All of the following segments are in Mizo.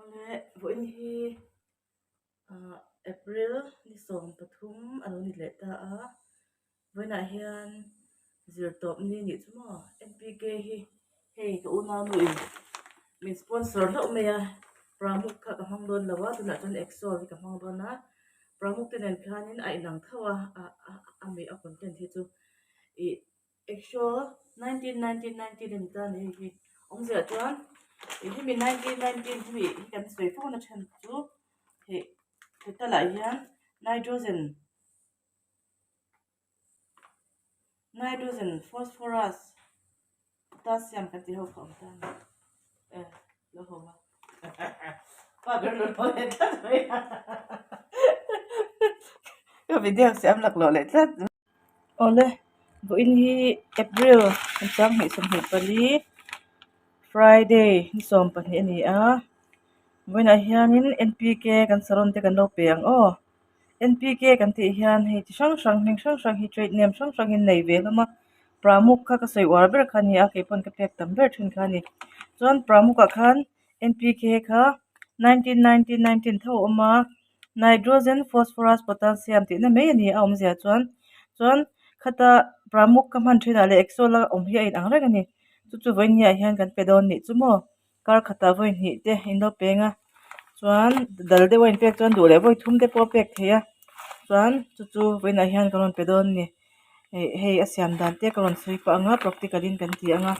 Awle vawiin hi ah April ni 13 a lo ni leh ta a, vawiinah hian zirtawp ni a nih chu maw N_P_K hi hei ka unau nu in min sponsor hlauh mai a Pramuk kha ka hmang dawn lo a tunah chuan Excel hi ka hmang dawn a Pramuk te nen khanin a inang tho a a mi a content hi chu ih. Actual 1919 19 a ni ta a ni hei hi awmzia chuan ih hemi 1919 hemi hi kan sawi fo na then chu hei hetalah hian nitrogen nitrogen phosphorus potassium kan tih ho kha a awm ta a ni e lo haw a pa ber lo haw leh tlat mai a ka video siam laklawh leh tlat. Awle vawiin hi April 2024 Friday ni 12 a ni a vawiinah hianin N_P_K kan salon te kan lo pe ang aw N_P_K kan tih hian hei chi hrang hrang hming hrang hrang hi trade name hrang hrang hi an nei ve hlawm a Pramuk kha ka sawi uar ber kha a ni a keipawn ka pek tam ber thin kha a ni chuan Pramuk ah khan N_P_K kha 19 19 19 tho a awm a. Nitrogen, phosphorus, potassium tih na mai a ni a awmzia chuan chuan khata pramuk ka hman thinah leh exol a awm hi a inang reng a ni chu chu vawi hniah hian kan pe dawn nih chu maw kar khatah vawi hnih te in lo peng a chuan dal deuh a inpek chuan duh leh vawi thum te pawh a pek theih a chuan chu chu vawiinah hian kan rawn pe dawn a ni ih hei a siam dan te ka rawn sawi pah ang a practical in kan ti ang a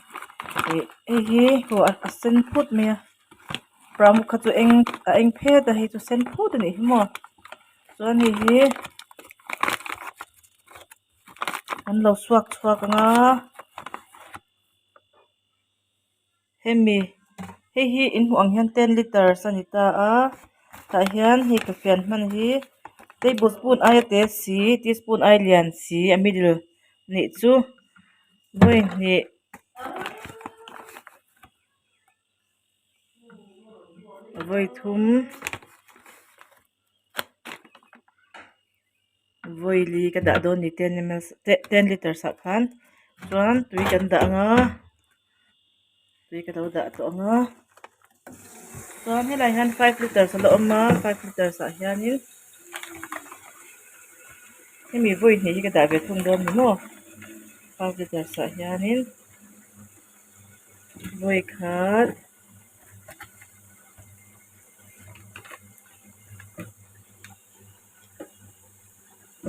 ih hei hi a sen phut mai a. Pramuk kha chu eng a eng phet a hei chu sen phut a nih hi maw chuan hei hi an lo suak chhuak ang a hemi hei hi in hmuh ang hian ten litres a ni ta a tah hian hei ka fian hman hi tablespoon aia te si teaspoon aia lian si a middle nih chu vawi hnih. Vawi thum vawi li ka dah dawn ni ten ml ten litres ah khan chuan tui kan dah ang a tui ka lo dah tawh ang a chuan helaiah hian five litres a la awm a five litres ah hianin hemi vawi hnih hi ka dah ve thung dawn ni maw five litres ah hianin. Vawi khat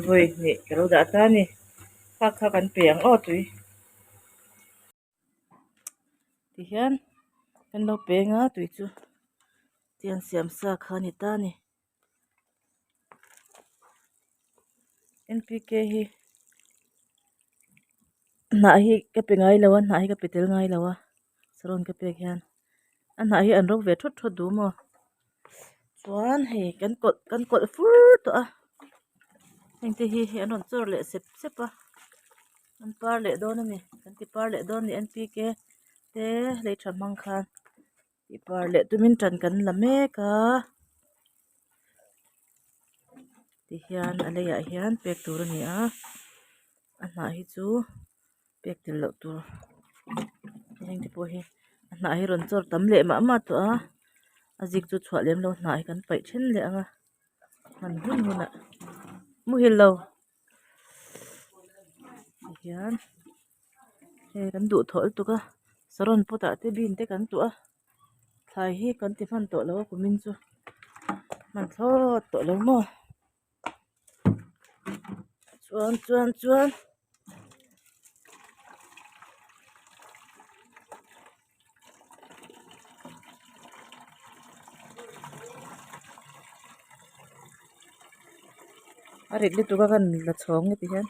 vawi hnih ka lo dah ta a ni kha kha kan pe ang aw tui tihian kan lo peng a tui chu tiang siam sa kha a ni ta a ni. N_P_K hi hnah hi ka pe ngai lo a hnah hi ka pe tel ngai lo a saron ka pek hian a hnah hi an ro ve thawt thawt duh maw chuan hei kan kawlh kan kawlh fur tawh a heng te hi hei an rawn chawr leh sep sep a an par leh dawn a ni kan ti par leh dawn a ni N_P_K te lei tha hmang khan. Tih par leh tumin ṭan kan la mek a tihian a leiah hian pek tur a ni a a hnah hi chu pek tel loh tur heng te pawh hi a hnah hi rawn chawr tam leh mah mah tawh a a zik chu chhuah lem lo hnah hi kan paih then leh ang a hman hun hunah muhil lo tihian. Hei kan duh thawh lutuk a saron pot ah te bean te kan tuah a thlai hi kan ti hman tawh lo a kumin chu hman thlawt tawh lo maw chuan chuan chuan. A rit lutuk a kan la chhawng nge ti hian.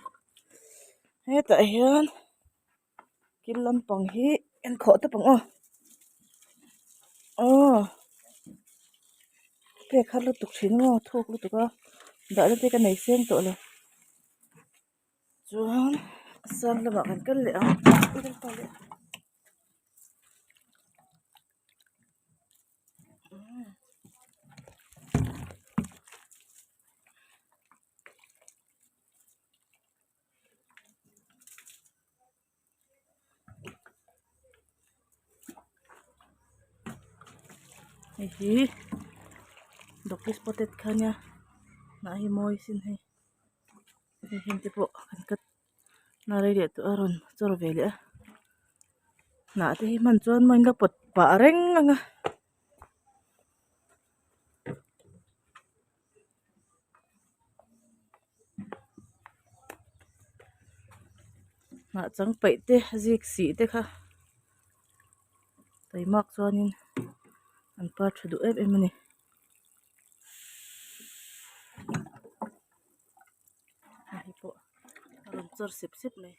Hetah hian kil lampang hi en khawh tawp ang aw aw pek har lutuk thin maw thuk lutuk a dahna te ka nei seng tawh lo chuan a sang lamah kan kal leh ang. Hei hi doggy spotted kha ania hnah hi mawi sin hei hei heng te pawh an cut na rei leh tawh a rawn chawr ve leh a hnah te hi hman chuan maw in la pawt pah reng ang a. Hnah chang paih te zik sih te kha taimak chuanin an par tha duh em em a ni. Hei pawh a rawn chawr sep sep mai.